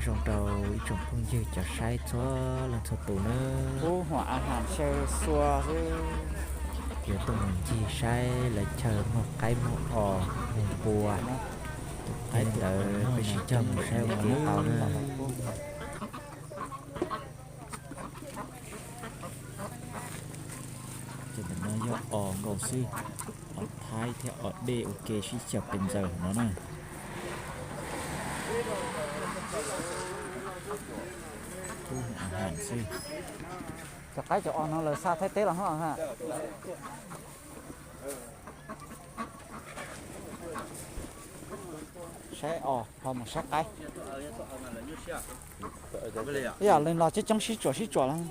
Zoo rau ib tsoom phooj ywg cov saib txhua leej txhua tus nawb. Ub, huam a has xyaw xua xwb. Yuav tuaj mus ncig saib lawv chaw muag qaib muag os, muag npua. Tus qaib ntawd peb sib cog mus saib ua ke tau nawb. Ces ntawm no yog os nkaus xwb, os thaib thiab os dej ua ke sib xyaw pes ntxaws no na. Tub a has xwb. Cov qaib cov os no lawv xa Thaib teb los hos ha. Saib os ho mus saib qaib. Ib yam li los coob coob sib tsuam sib tsuam lawm.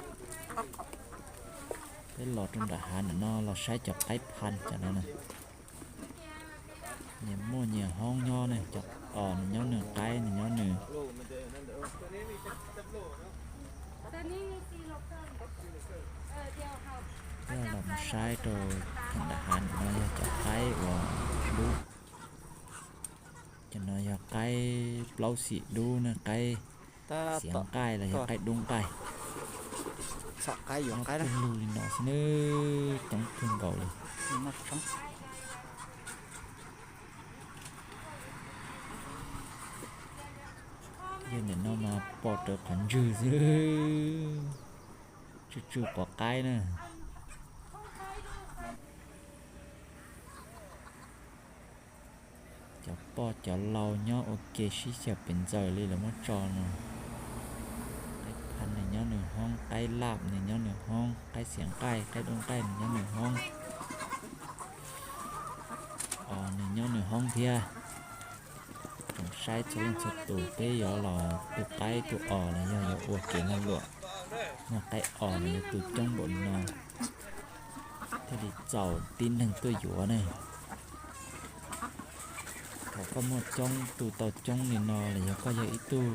Peb los rau nram hav ntawm no los saib cov qaib phaj cov no na. Nyias muaj nyias hoob nyob ne, cov os nws nyob nws, qaib nws nyob nws. Peb los mus saib rau thaum nram hav ntawm no yog cov qaib uas dub. Cov no yog qaib plaub xim dub na, qaib xiav nqaij los yog qaib dub nqaij. Txhom qaib yuav qaib lug li no xwb nawb, coob kawg nkaus li. Yog nim no mas pom rawv qhov ntswg xwb, tsw tsw quav qaib na. Cov poj cov lau nyob ua ke sib xyaw pes ntxaws li lawv muab tso no. Qaib phaj nws nyob nws hoob, qaib laj nws nyob nws hoob, qaib xiav nqaij, qaib dub nqaij nws nyob nws hoob. Os nws nyob nws hoob thiab. Tsoom saib txhua leej txhua tus, peb yuav los tu qaib tu os los yog yuav ua kev lag luam, muag qaib os los yuav tu coob npaum li no thiaj li txaus tib neeg tuaj yuav ne. Thaum koj muaj coob tu tau coob li no los yog koj yog ib tug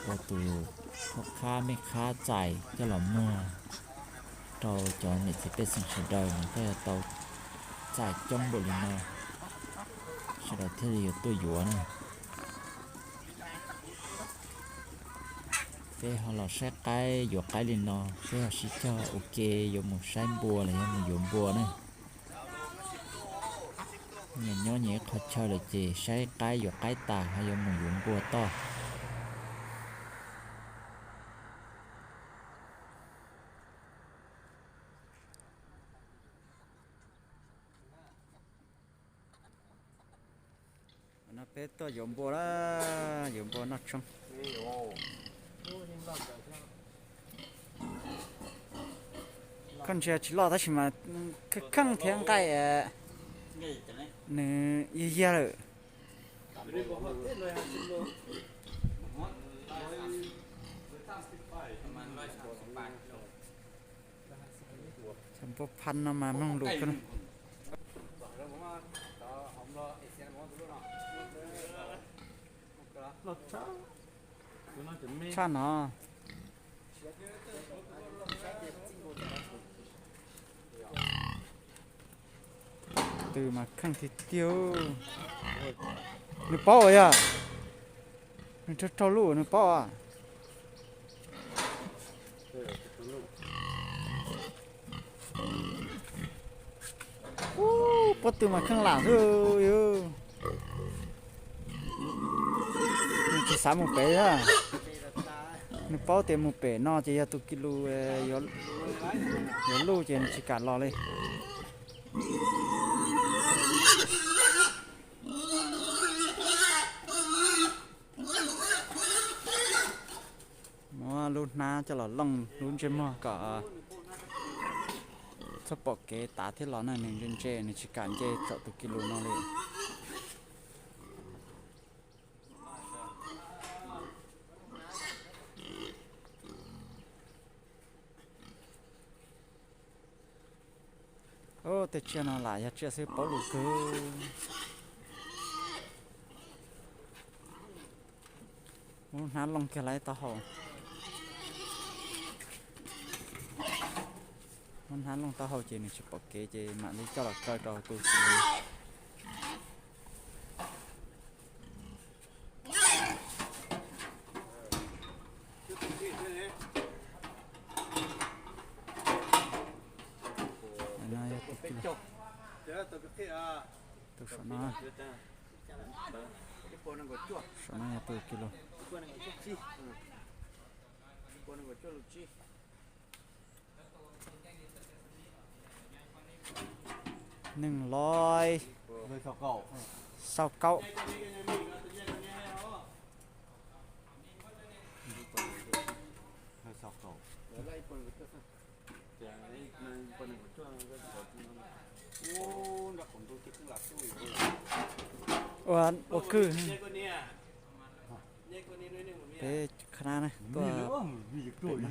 ua tus khaub khab mej khab txais coj los muag rau cov niam txiv pej xeem sawv daws mas koj yuav tau txais coob npaum li no, sawv daws thiaj li yuav tuaj yuav na. Peb ho los saib qaib yuav qaib li no, peb ho sib cog ua ke yuav mus saib npua los yog mus yuav npua ne. Nyias nyob nyias ib qho chaw lawm ces saib qaib yuav qaib tas ho yuav mus yuav npua toj. No peb tuaj yuav npua na, yuav npua noj tshoob. Koj ntsia tsis loj tab sis mas kheej thiab nqaij nws yag yag lawm. Cov npua phaj no mas mloog lus kawg. Tshaj no. Tw mas kheej tiag tiag. Nws paub yog nws raug raug luj nws paub. Ub, pob tw mas kheej lam xwb. Nws tsis xav mus pem. Nws paub tias mus pem no ces yog tus kis lus yuav luj ces nws tsis kam los li. Muab lub hnab coj los looj lub ntsej muag kom txhob pom kev tav thiab los na, nws ntse ntse nws tsis kam nce txog tus kis lus no li. Ub, tej tsiaj no lam yog tsiaj xwb paub lus kawg. Muab hnab looj kiag lawm taub hau. Muab hnab looj taub hau ces nws tsis pom kev ces mam li coj los kaw rau tus xws li. Saum no, saum no yog tus kis lus. Neeg loj, xau kaub. Ua, ua kwj. Peb khab nab tuaj, tuaj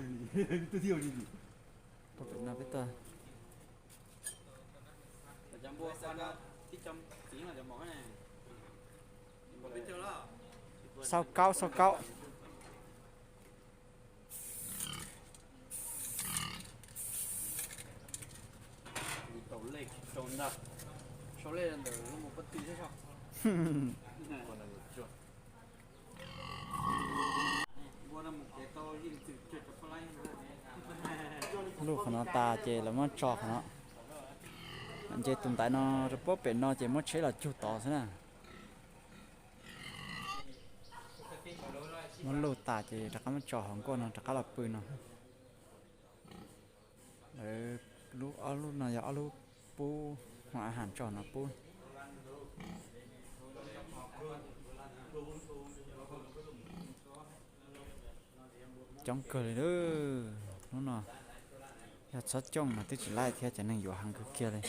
pem no peb tuaj. Xau kaub, xau kaub. Luj qhov no tas ces lawv muab tso qhov no. Nce tus ntaiv no rau puag pem no ces muab tsheb los cug tod xwb na. Muab luj tas ces rov qab muab tso hauv nkuaj no rov qab los pw no. Lawv lub, ob lub no yog ob lub pub, hmo a has tso no pub. Coob kawg li lawm. Hnub no yog txhob cooj mas twb tsis laij thiab, cov neeg yuav heev kawg kiag li.